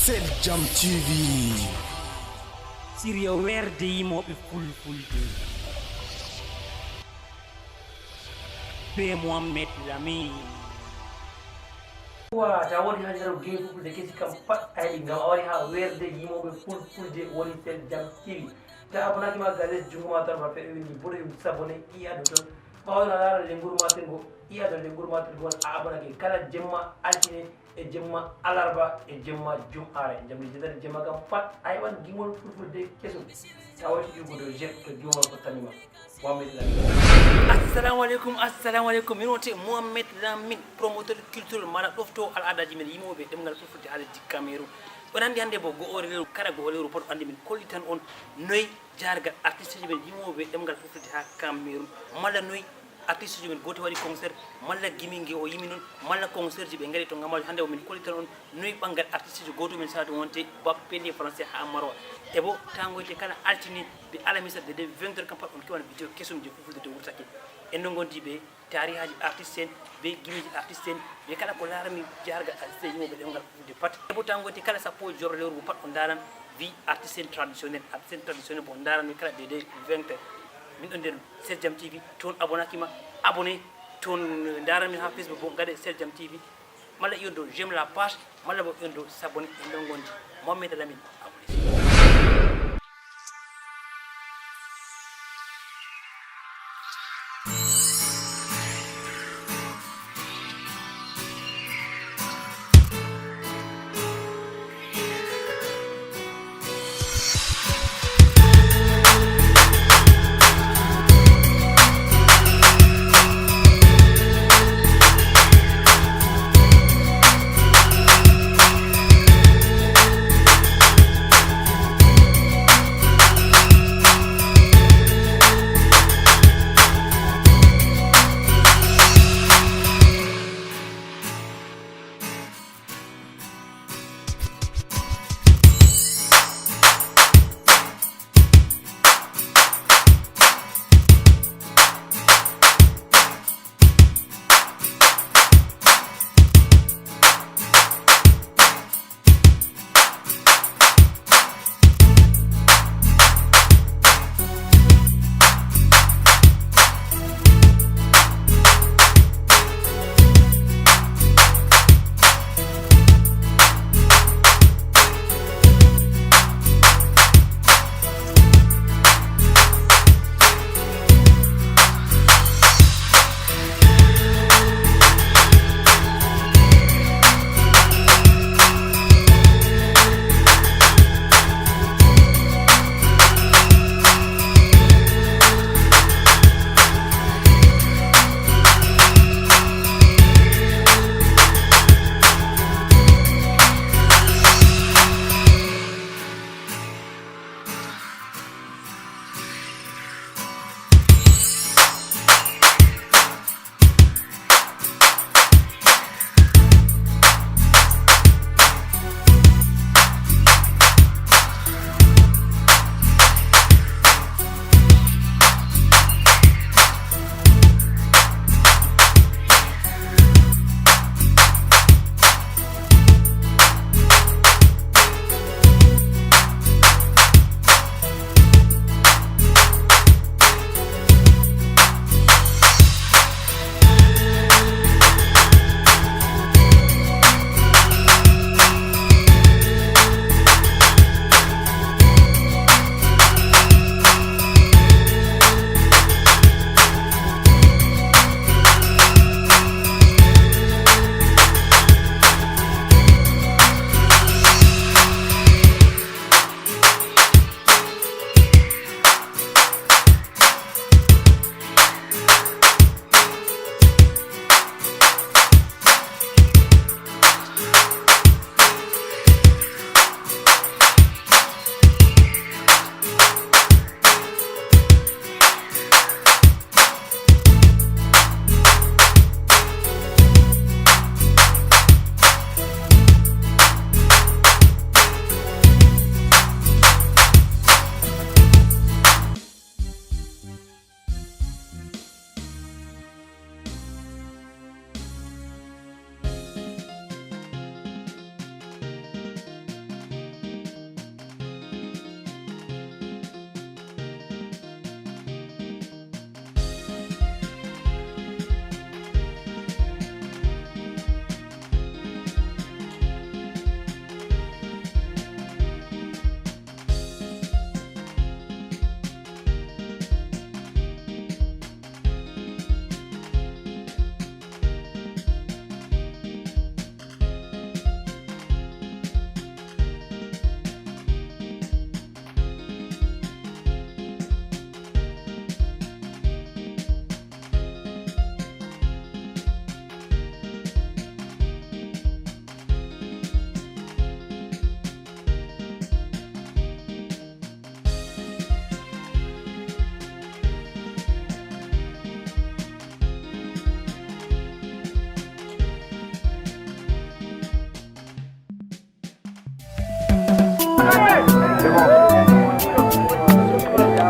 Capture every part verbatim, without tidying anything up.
Sel Jam T V. Siriya weerde yimooɓe fulfulde, be Mohammed Lamin. Wa ta woni ha nder gimi fulfulde kesi kam pat ayɗi ngam a wari ha weerde yimooɓe fulfulde woni Sel Jam T V. Ta abonaki ma ga les jungo ma tan ma feɗo windi boɗo yum sabone i ado ton. Ɓawna lara le nguru matin go i ado le nguru matin go a abonaki kala jemma altine e jemma alarba e jemma jum'are jamdi jetati jemma kam pat a heɓan gimol fulfulde kesum. Ta wati ƴugo dow jet to gimol fottanima. Mohammed Lamin. Assalamu aleykum, assalamu aleykum. Min wonte Mohammed Lamin, promoteur culturel mana ɗofto al'adaji men yimoɓe ɗemgal fulfulde ha leddi Cameroun. On andi hande bo go'ore lewru, kala go'ore lewru pat on andi min kollitan on noy jargal artisteji men yimoɓe ɗemgal fulfulde ha Cameroun, malla noy artisteji men goto waɗi concert, malla giminge o yimi non, malla concertji ɓe ngari to ngamajo. Hande o min kollitan on noy ɓangal artisteji goto men sadu wonte bappeli français ha Maroa. E bo tangoyte kala altine be alamisa de de vingt heures kam pat on kewan vidéo kesum je fulfulde de wurtake. En no gondi be tarihaji artiste en, be gimiji artiste en, be kala ko larani jargal artiste yimoɓe ɗemgal fulfulde pat. E bo tangoyte kala sappo e joɓre lewru pat on daran vi artiste en traditionnel, artiste en traditionnel bo on daran kala de de vingt heures. Min ɗon nder Sel Jam T V, ton abonaki ma abonné, ton daran min ha Facebook bo ngade Sel Jam T V. Malla iyon dow j'aime la page, malla bo iyon dow s'abonner. En ɗon gondi Mohammed Lamin. Abonné.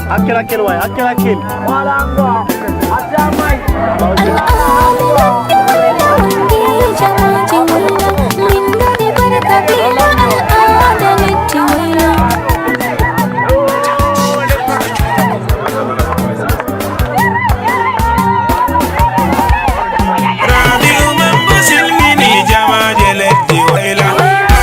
Hakkel, hakkel waay, hakkel, hakkel. Rabiu Mambo silmini jamaaje lesdi Woyla.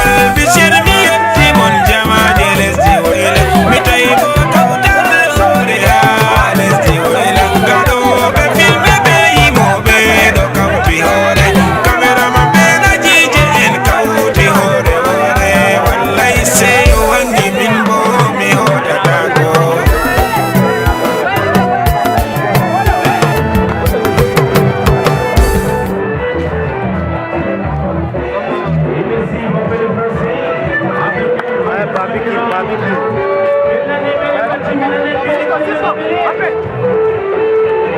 Albishir mi yetti mon jamaaje lesdi Woyla. Mi tawi ko kawtal hoore haa lesdi Woyla. Gaɗooɓe filme ɓe yimooɓe ɗo kawti hoore. Kameraman ɓe najiije en kawti hoore hoore. Wallay sey o wangi min bo mi hootataako.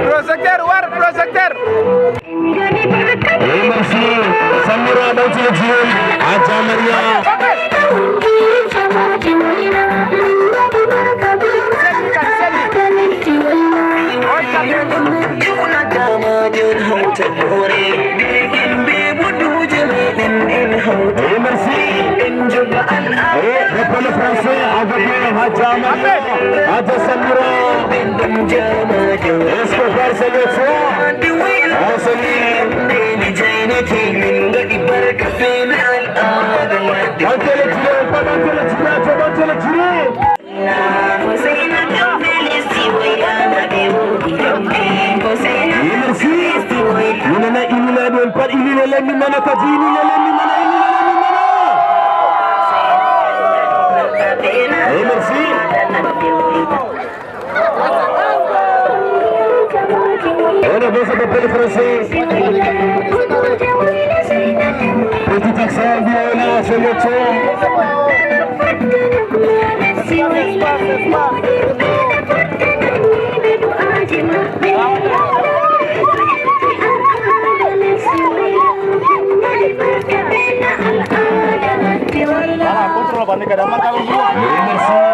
Projecteur, war projecteur. Et merci, Samira Bantini Diouf, Adja Maria. Et merci. Et le peuple français avec Adja Maria, Adja Samira. Est-ce que personne ne soit? On se dit. Ɓantele jire, ɓantele jire, ɓantele jire. Merci. Minana ilila ɗon pat ilila lemmi mana kadi ilila lemmi mana ilila lemmi mana. Et merci. Voilà, bon, ça s'appelle français. Petit accent, voilà, c'est le ton. Voilà, contrôle, panique, merci, merci, merci.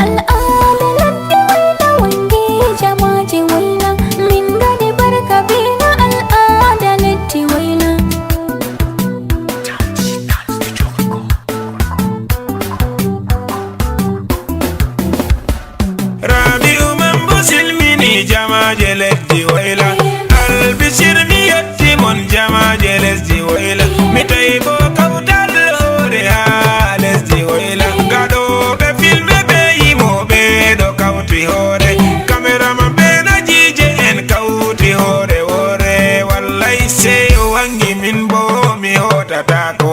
Al'aada ladde wayla, wonde jamaaji wayla, min ngadi barka bee na al'aada leddi wayla. Rabiu Mambo silmini jamaaje lesdi Woyla. Albishir mi yetti mon jamaaje lesdi Woyla. Mi tawi ko kawtal hoore haa lesdi Woyla. Gaɗooɓe filme ɓe yimooɓe ɗo kawti hoore. Kameraman ɓe najiije en kawti hoore woore. Wallay sey o wangi min bo mi hootataako.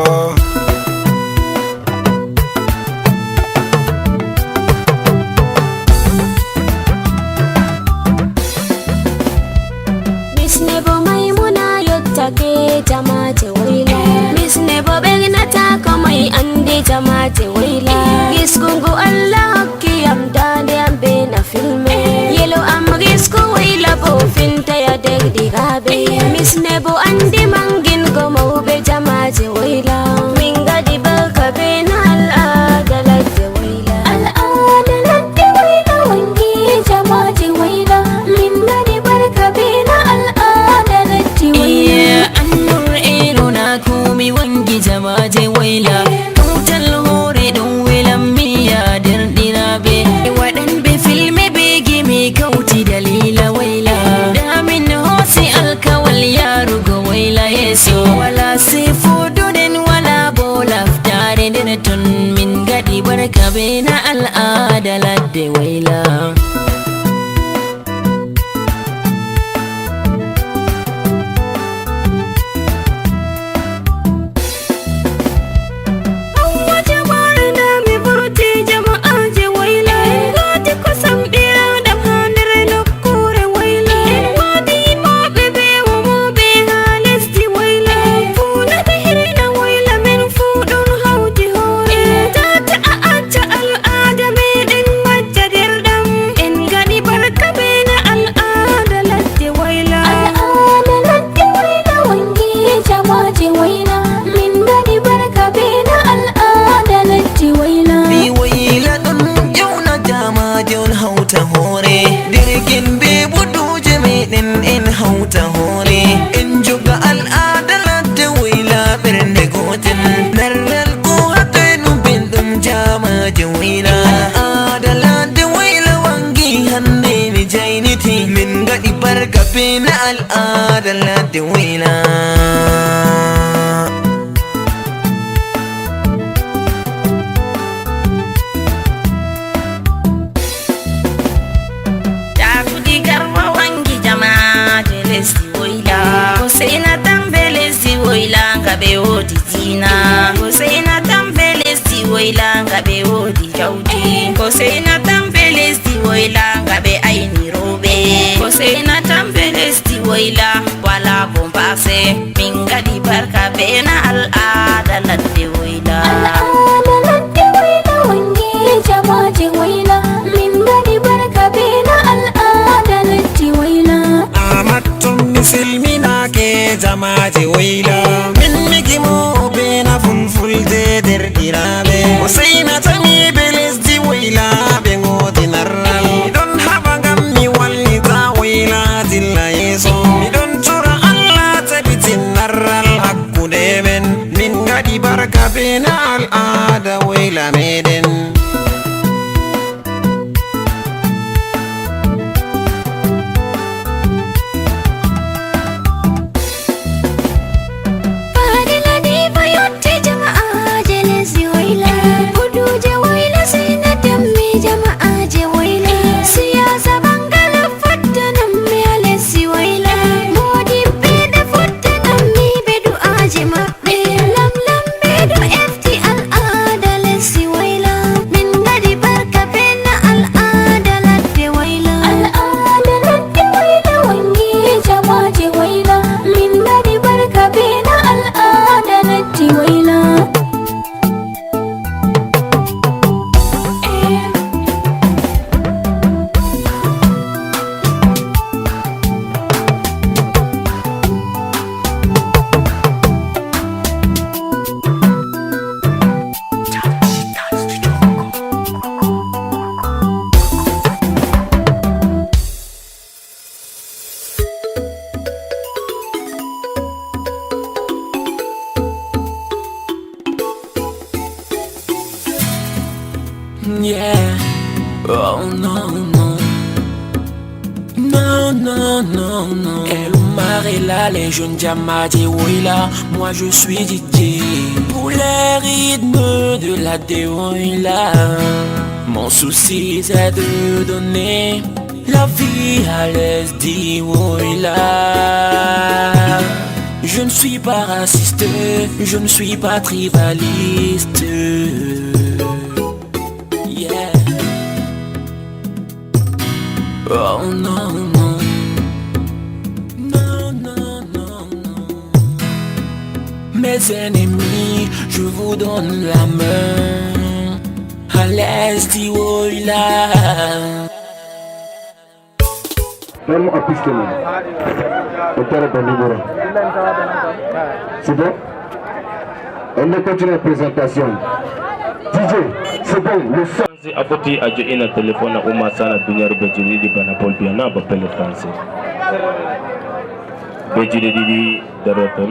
Miss Nebo Maymuna yottake jamaaje Woyla. Miss Nebo ɓeŋnata ko moy anndi jamaaje Woyla. Risku ngu Allah hokki am daande am bee na filme. Yelo am risku Woyla bo fintaya derɗiraaɓe. Miss Nebo anndi mangin ko mawɓe jamaaje Woyla. Min ngadi barka bee na al'aada ladde Woyla. Al'aada ladde Woyla, wonki jamaaje Woyla. Min ngadi barka bee na al'aada ladde Woyla. Iye, Annur Iro na kumi wangi jamaaje Woyla. Kawtal hoore ɗon welammi ya derɗiraaɓe. Waɗanɓe filme bee gimi kawti daliila Woyla. Ndaa min hoosi alkawal yaarugo Woyla yeeso. Walaa seefuudu nden, walaa boo laftaare nder ton. Min ngaɗi barka bee na al'aada ladde Woyla. Hawwa jamaare, ndaa mi vurti jama'aaje Woyla. En ngoodi kosam ɓiranɗam haa nder nokkuure Woyla. En ngoodi yimooɓe bee wumooɓe haa lesdi Woyla. En fuu na ɓe hirna Woyla, men fuu ɗon hawti hoore. En tata a acca al'aada. Ral ko hattay ɗum ɓen ɗum jaamaaje woyla. Al'aada ladde woyla wangi hannde mi jayniti. Min ngaɗi barka bee na al'aada ladde woyla. Cakuɗi Garba wangi jamaaje lesdi woyla. Ko Seyna Tambe lesdi woyla nga ɓe woodi diina. Ko Seyna Tambe lesdi woyla nga ɓe woodi jawdi. Ko Seyna Tambe lesdi woyla nga ɓe ayni rewɓe. Ko Seyna Tambe lesdi woyla wala ko mbaase. Min ngaɗi barka bee na al'aada ladde woyla. Al'aada ladde woyla wangi jamaaje woyla. Min ngaɗi barka bee na al'aada ladde woyla. Amat tun mi silminaake jamaaje woyla. Min mi gimo bee na fulfulde derɗiraaɓe. O seynata mi be lesdi woyla ɓe ngoodi narral. Mi ɗon haɓa ngam mi wallita woyla dilla yeeso. Mi ɗon tora Allah tabitin narral hakkunde men. Min ngaɗi barka bee na al'aada woyla meɗen. Fadila ni fa yotte jama'aaje lesdi woyla. Kuduuje woyla sey na tammi jama'aaje woyla. Siyaasa bangala fotta nammi a lesdi woyla. Moodibbe ɓe fotta nammi be du'aaje maɓɓe. Ɓe lamlamɓe ɗo efti al'aada lesdi woyla. Min ngaɗi barka bee na al'aada ladde woyla. Al'aada ladde woyla wangi jamaaje woyla. Min ngaɗi barka bee na al'aada ladde woyla. Yeah. Oh no, no. Non, non, non, non. Et le mari là, les jeunes Jamaji Woila. Moi je suis D J pour les rythmes de la Dewoila. Mon souci c'est de donner la vie à l'S D Woila. Je ne suis pas raciste, je ne suis pas tribaliste. Yeah. Oh non, non. Non, non, non, non. Mes ennemis, je vous donne la main. À l'S D Woila. Ferme à piste. Au terrain de numéro. C'est bon? On continue la présentation. D J, c'est bon, le son. A foti a jo'ina telefon a umma sana duniyaaru be juuɗe ɗiɗi bana Paul Biya na bappele français. Be juuɗe ɗiɗi daro ton.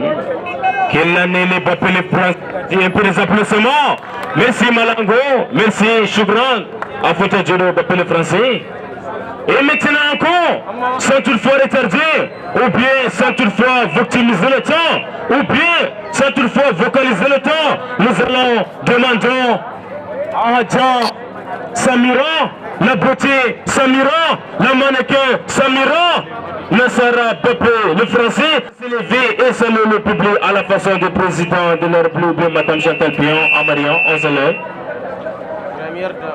Kella nene bappele français. Un peu des applaudissements. Merci Malango. Merci Shukran. A foti a joɗo bappele français. Et maintenant encore, sans toutefois retarder, ou bien sans toutefois victimiser le temps, ou bien sans toutefois focaliser le temps, nous allons demander à Hadja Samira, la beauté Samira, la mannequin Samira, Nassara Bepé, le français, se lever et saluer le public à la façon du président de la République, Madame Chantal Pion, en mariant, on se lève.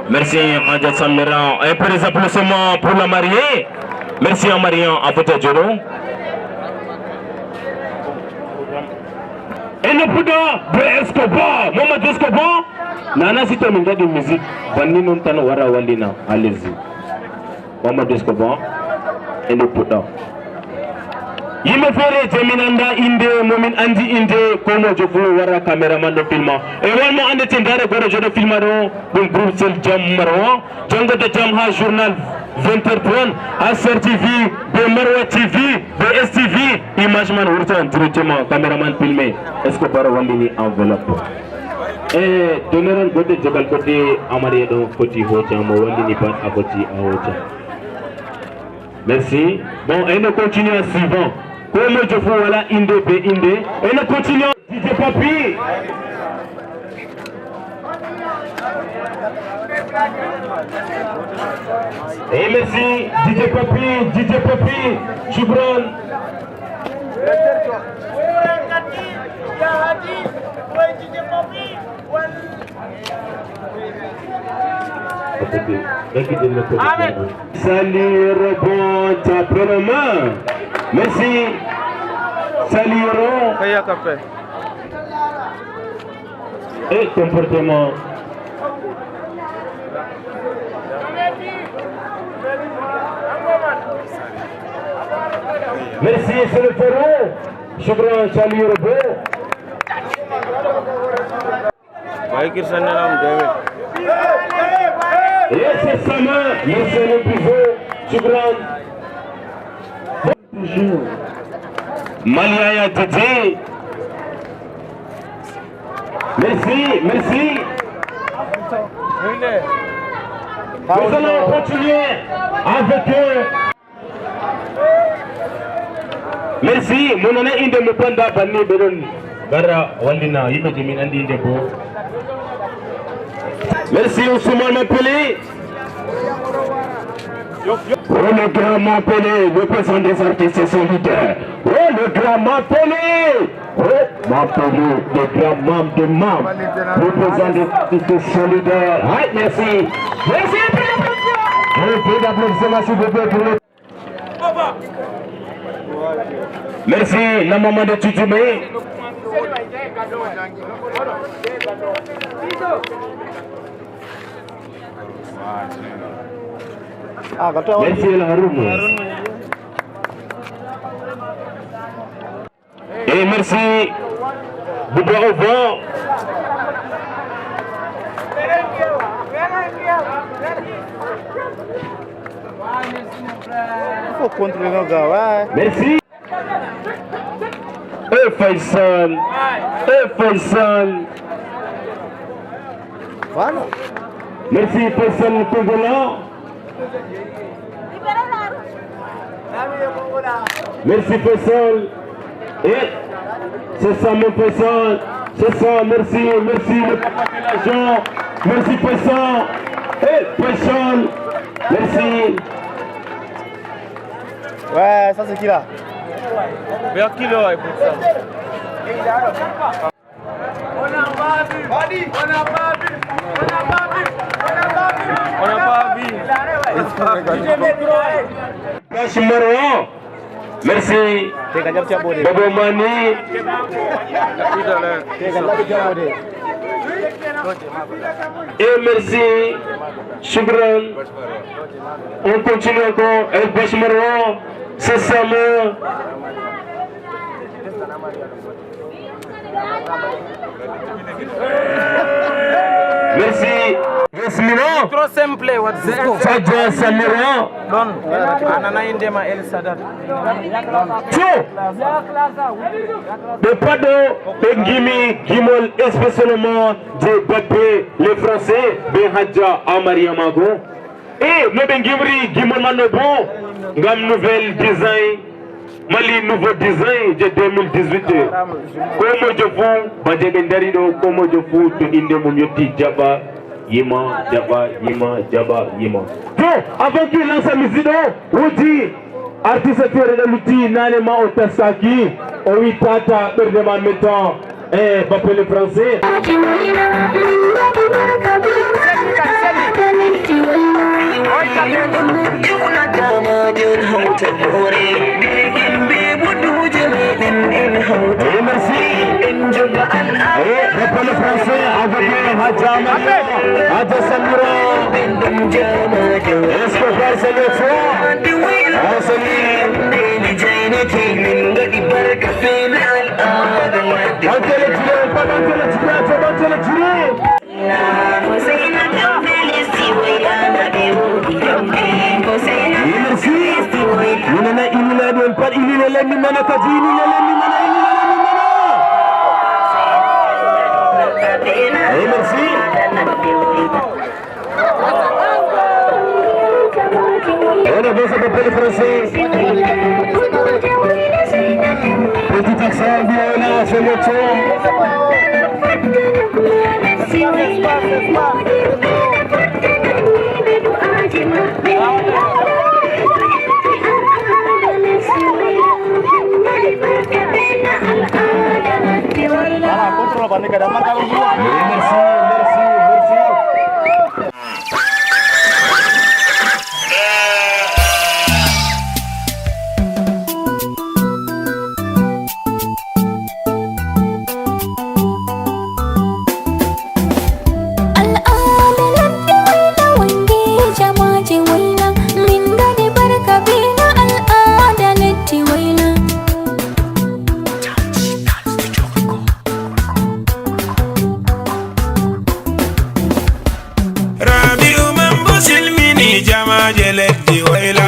Merci, Hadja Samira. Un peu des applaudissements pour la mariée. Merci en mariant à votre journaux. Ene puɗɗo be Escobar, Mamadou Escobar. Nana si to min ngaɗi musique, banni noon tan wara wallina haa lesdi. Mamadou Escobar, ene puɗɗo. Yimɓe feere je min annda innde, mo min anndi innde, ko mojo fof wara caméraman ɗo filma. E won mo anndete ndaare goɗɗo joɗo filma ɗo, ɗum groupe Sel Jam Marwa. Janngo to jam haa journal vingt heures trente, haa Star T V, be Marwa T V, be S T V. Image man wurta directement, caméraman filmé. Est-ce que Baro wallini enveloppe? E donoral gote, jogal gote, amariya ɗon foti hooca, mo wallini pat a foti a hooca. Merci. Bon, et nous continuons suivant. Comme je vous voilà, inde be inde. Et nous continuons. D J Papi. Et merci, D J Papi, D J Papi, Shukran. Salut, rebond, ta première main. Merci. Salut, rebond. Et comportement. Merci, c'est le frérot. Shukran, salut, rebond. Vai, Cristiano Ronaldo, David. Yes, c'est Sama. Yes, c'est le pivot. Shukran. Maliaya Titi. Merci, merci. Nous allons continuer avec eux. Merci, mo nana inde mo panda banni ɓe ɗon gara wallina yimɓe je min andi inde bo. Merci Ousmane Mapele. Oh le grand Mapele, le président des artistes solidaires. Oh le grand Mapele. Oh Mapele, le grand membre de membre. Le président des artistes solidaires. Aïe, merci. Merci. Un peu d'applaudissements, s'il vous plaît, pour le Merci, la maman de Tchouchoumé. Merci, la Haroun. Et merci. Bouba au vent. Il faut contrôler nos gars, ouais. Merci. Eh, Faisal. Eh, Faisal. Voilà. Merci, Faisal Togola. Merci Faisal. Et c'est ça mon Faisal. C'est ça, merci, merci la population. Merci Faisal. Et Faisal. Merci. Ouais, ça c'est qui là? Vers qui là, écoute ça? On n'a pas vu. On n'a pas vu. On n'a pas vu. On n'a pas vu. Merci Marwan. Merci. Bobo Mani. Et merci. Shukran. On continue encore avec Bash Marwan. C'est ça, mon. Merci. Yasmina. Trop simple, what is it? Sadia Samira. Don. Anana indema El Sadar. Tio. Ɓe paɗo ɓe gimi gimol spécialement de Bappé le français ɓe Hadja Amariya Mago. E no ɓe gimri gimol man no bo ngam nouvelle design mali nouveau design je deux mille dix-huit. Ko mojo fu baje ɓe dari ɗo ko mojo fu to inde mum yotti jaɓa yima jaɓa yima jaɓa yima. To avant qu'il lance la musique ɗo wodi artiste feere ɗo lutti nane ma o taskaki o wi tata ɓerde ma mettant. Eh, Bappé le français. Eh, merci. Eh, Bappé le français avec, euh, Hadja Amariya, Hadja Samira. Est-ce que vous êtes là? On se dit. Ɓamte leɗɗi ɗo, ɓamte leɗɗi ɗo, ɓamte leɗɗi ɗo. Merci. Mi nana ililaaɓe on pat, ilile lemmi nana kadi, ilile lemmi nana, ilile lemmi nana. Et merci. On avance un peu le français. Petit accent, bien là, c'est le temps. Voilà, contrôle, parce que dans ma Merci, merci, merci. Al'aada ladde wayla, wangi jamaaji wayla, min ngadi barka bee na al'aada ladde wayla. Rabi'u Mambo silmini jamaaje leddi Woyla.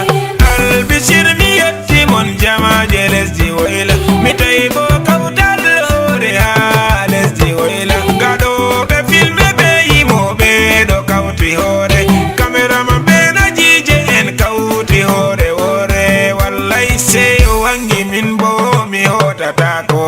Albishir mi yetti mon jamaaje lesdi Woyla. Mi tawi bo kawtal hoore haa lesdi Woyla. Gaɗooɓe filme be yimooɓe ɗo kawti hoore. Kameraman be najiije en kawti hoore woore. Wallay seyo wangi min bo mi hootataako.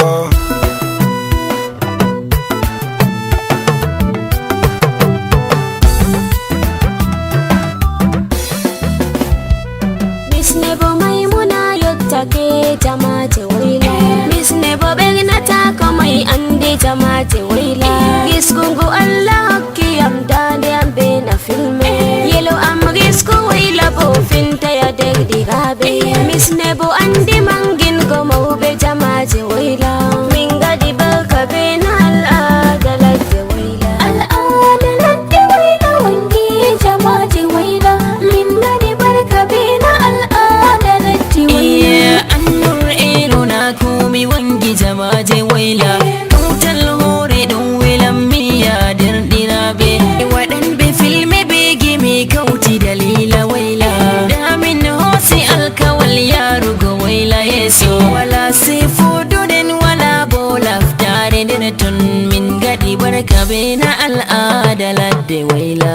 Miss Nebo Maimuna yottake jamaaje Woyla. Miss Nebo ɓeŋnata ko moy andi jamaaje Woyla. Gisku ngu Allah hokki am daande am be na filme. Yelo am gisku Woyla bo finta ya derdiraɓe. Miss Nebo andi mangingo mawɓe jamaaje Woyla. Min ngadi barka be na al'aada ladde Woyla. Al'aada ladde Woyla wangi jamaaje Woyla. Min ngadi barka be na al'aada ladde Woyla. Iya, Annur Ero na kumi wangi jamaaje Woyla. Kawtal hoore ɗum welammi ya derɗiraaɓe. Waɗanɓe filme be gimi kawti daliila Woyla. Ndaa min hoosi alkawal yaarugo Woyla yeeso. Walaa sey fooduɗen, walaa boo laftaare nder ton. Min ngaɗi barka bee na al'aada ladde Woyla.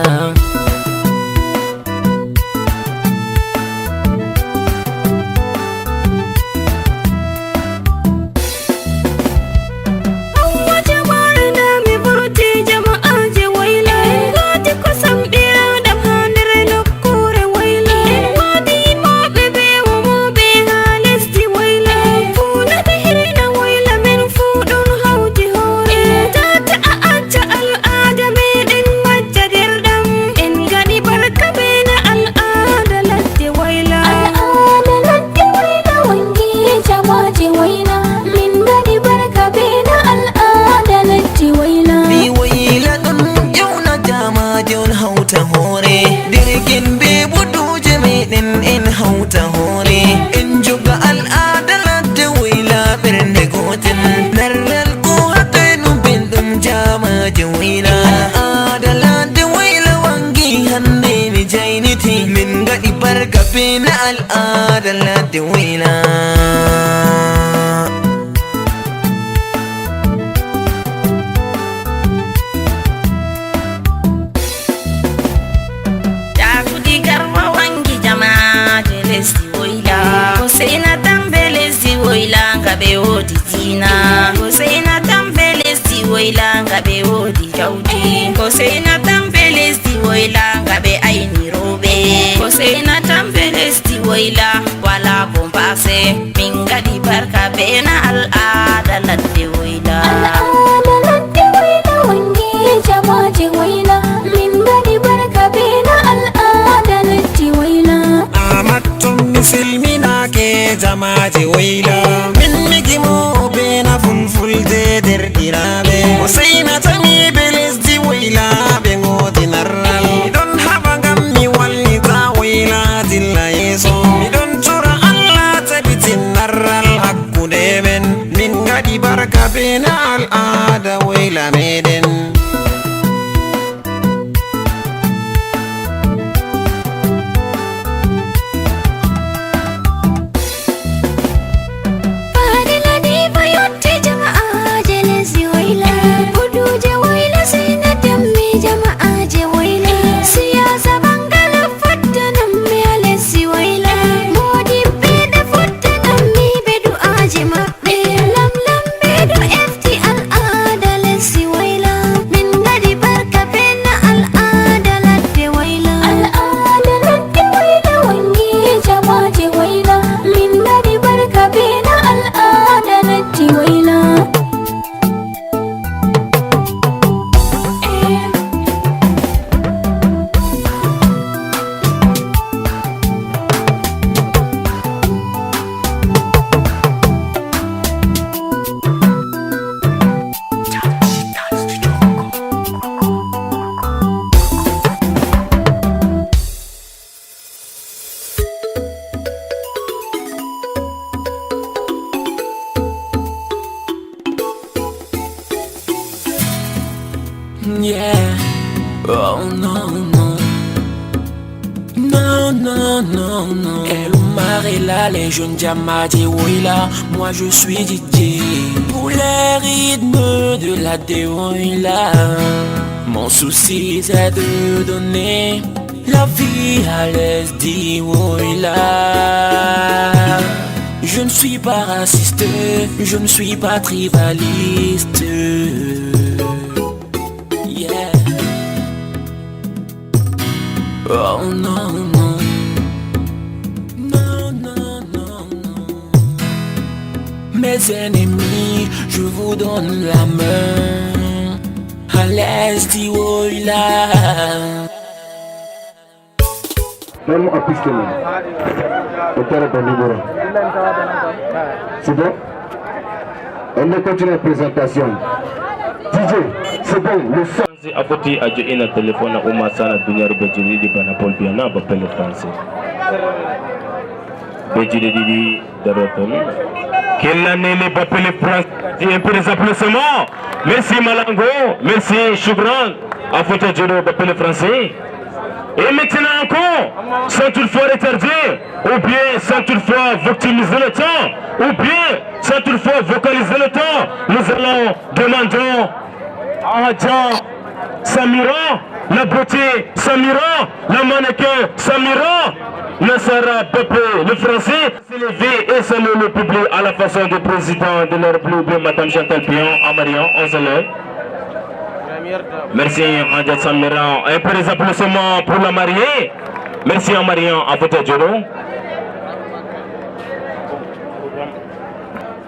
Hawwa jamaare na mi vurti jama'aaje Woyla. En ngooti kosam ɓii Aadam haa nder nokkuure Woyla. En ngoodi yimooɓe be wumooɓe haa lesdi Woyla. En fuu na ɓe hirna Woyla, men fuu ɗon hawti hoore. Tata a acca al'aada meɗen majja derɗam. En ngaɗi barka be na al'aada ladde Woyla. Al'aada ladde Woyla wangi jamaaje Woyla. Min ngaɗi barka be na al'aada ladde Woyla. Mi Woyla ɗon ƴawna jamaaje on hawta hoore. Derken be buduuje meɗen en hawta hoore. En joga al'aada ladde Woyla ɓernde gootel. Narral ko hatay no belɗum jamaaje Woyla. Al'aada ladde Woyla wangi hannde mi jayniti. Min ngaɗi barka be na al'aada ladde Woyla. Caakudi Garba wangi jamaaje lesdi Woyla. Ko Seyna Tambe lesdi Woyla nga ɓe woodi diina. Ko Seyna Tambe lesdi Woyla nga ɓe woodi jawdi. Ko Seyna Tambe lesdi Woyla nga ɓe ayni rooɓe. Ko Seyna Tambe lesdi Woyla wala bombase. Min ngaɗi barka be na al'aada ladde Woyla. Al'aada ladde Woyla wangi jamaaje Woyla. Min ngaɗi barka be na al'aada ladde Woyla. Amattum mi silminaake jamaaje Woyla. Min mi gimo be na fulfulde derɗiraaɓe. O Seyna Tambe lesdi Woyla ɓe ngoodi narral. Mi ɗon haɓa ngam mi wallita Woyla dilla yeeso. Mi ɗon tora Allah tabitin narral hakkunde men. Min ngaɗi barka be na al'aada Woyla meɗen. Yeah. Oh non, non. Non, non, non, non. Et le mari là, les jeunes diamants, dit oui là. Moi je suis D J. Pour les rythmes de la déroule là. Mon souci c'est de donner la vie à l'Est, dit oui là. Je ne suis pas raciste, je ne suis pas tribaliste. Yeah. Oh non, non. Non, non, non, non. Mes ennemis, je vous donne la main. À l'Est, dit oui là. Même en plus que nous. Au terrain de numéro. C'est bon? On continue la présentation. D J, c'est bon, le son. A foti a jo'ina téléphone a umma sana duniyaaru be juuɗe ɗiɗi bana Paul Biya na ba pelle français. Be juuɗe ɗiɗi daro ton. Quelle année les ba pelle français? Impérial applaudissement. Merci Malango, merci Shukran. A foti a joɗo ba pelle français. Et maintenant encore, sans toutefois retarder, ou bien sans toutefois victimiser le temps, ou bien sans toutefois vocaliser le temps, nous allons demander à Hadja Samira, la beauté Samira, la mannequin Samira, Nasara Bépé, le français, s'élever et saluer le public à la façon du président de la République, Madame Chantal Pion, en mariant, on se lève. Merci, Hadja Samira. Un peu les applaudissements pour la mariée. Merci, en mariant, à votre journée.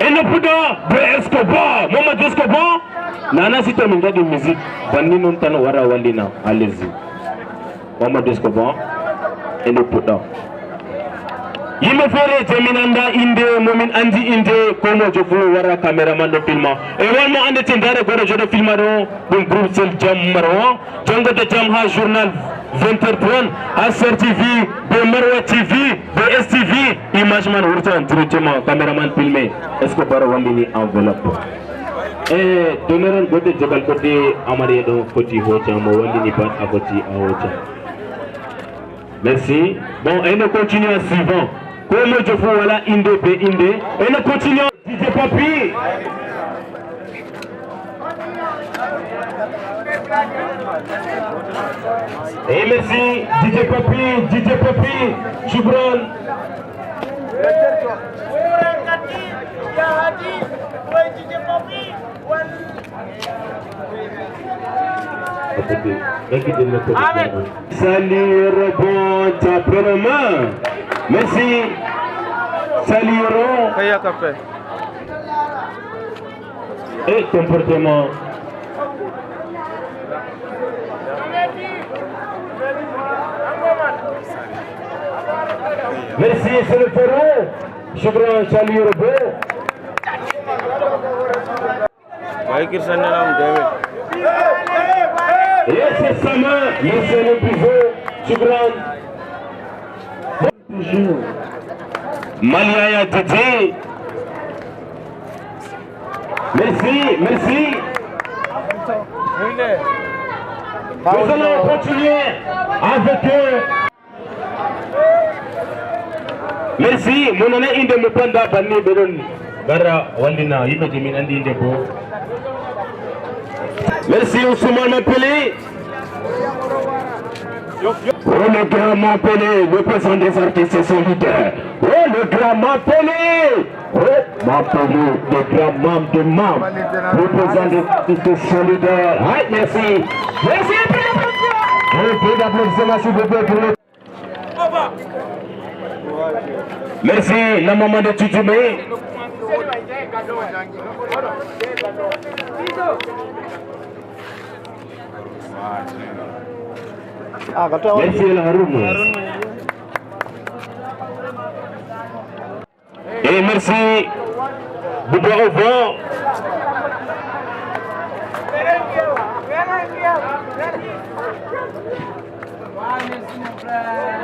Et le poudre de Escobar, Mamadou Escobar. Nana, si tu as une musique, banni non tan wara walina. Allez-y. Mamadou Escobar. Et le poudre. Yimɓe feere je min annda innde mo min anndi innde, ko mojo fof wara caméraman ɗo filma. E wonmo anndete ndaare goto joɗo filma ɗo, ɗum groupe sel jam maro o. Janngo to jam haa journal vingt heures trente, haa Star T V, be Marwa T V, be S T V, image man wurtan directement, caméraman filmé. Est-ce que Baro wallini enveloppe? E donoran goɗɗo jogal goɗɗe amariya ɗo foti hooca, mo wallini pat a foti a hooca. Merci. Bon, et nous continuons suivant. Comme je vous voilà, inde be inde. Et nous continuons. D J Papi. Et merci, D J Papi, D J Papi, Shukran. Salut Robon, ta prénom. Merci. Salut Robon. Et comportement. Merci, c'est le Ferro. Shukran, salut Robon. Baikir Sandalam David. Yes, yes, Sama. Yes, yes, Piso. Shukran. Bonjour. Maliaya Didi. Merci, merci. Nous allons continuer avec eux. Merci, mo nana inde mo panda banni ɓe ɗon gara wallina yimɓe je min andi inde bo. Merci Ousmane Mampeli. Oh le grand Mampeli, le président des artistes solidaires. Oh le grand Mampeli. Oh Mampeli, le grand membre de membre. Le président des artistes solidaires. Aïe, merci. Merci pour l'applaudissement. Un peu d'applaudissements s'il vous plaît pour le Merci, la maman de Tchoutoumé. Merci, la Haroun. Et merci, Bouba Aubin.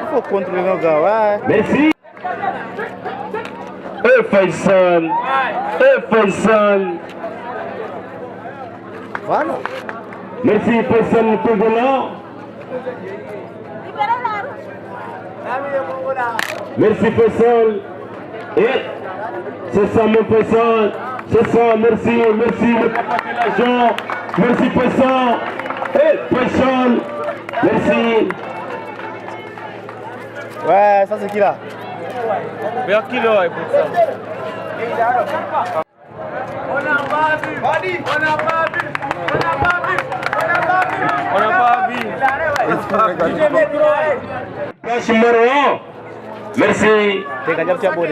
Il faut contrôler nos gars, ouais. Merci. Eh Faisal. Eh Faisal. Voilà. Merci, Faisal Kongola. Merci, Faisal. Et c'est ça, mon Faisal. C'est ça, merci, merci, le papa de l'argent. Merci, Faisal. Et Faisal, merci. Ouais, ça c'est qui là? Vers qui là, écoute ça? On n'a pas vu. On n'a pas vu. On n'a pas vu. On n'a pas vu. On n'a pas vu. Merci, Marwa. Merci.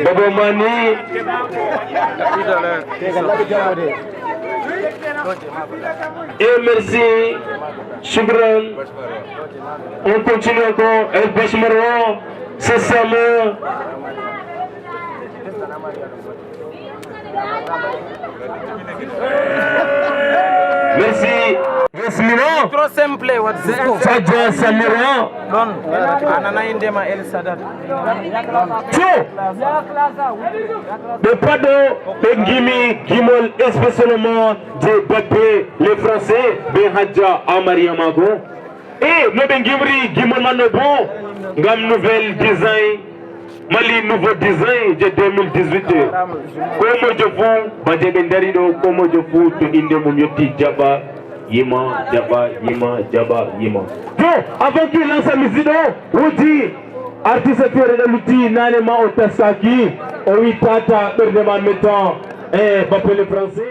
Bobo Mani. Et merci. Shukran. On continue encore avec Bash Marwa. C'est ça, le Merci. Yasmina. Trop simple, what is it? Sadia Samira. Ɗon, a nana inde ma El Sadad. Tio. Ɓe paɗo ɓe ngimi gimol spécialement je Bappe les Français ɓe Hadja Amariya Mago. E no ɓe ngimri gimol man no bo ngam nouvelle design. Mali nouveau design je deux mille dix-huit. Ko mojo fu, baje ɓe dari ɗo, ko mojo fu to inde mum yotti jaɓa yima, jaɓa yima, jaɓa yima. To, avant qu'il lance sa musique ɗo, woodi artiste feere ɗo lutti nane ma o taskaki, o wi tata ɓernde ma mettant, eh, Bappe le Français.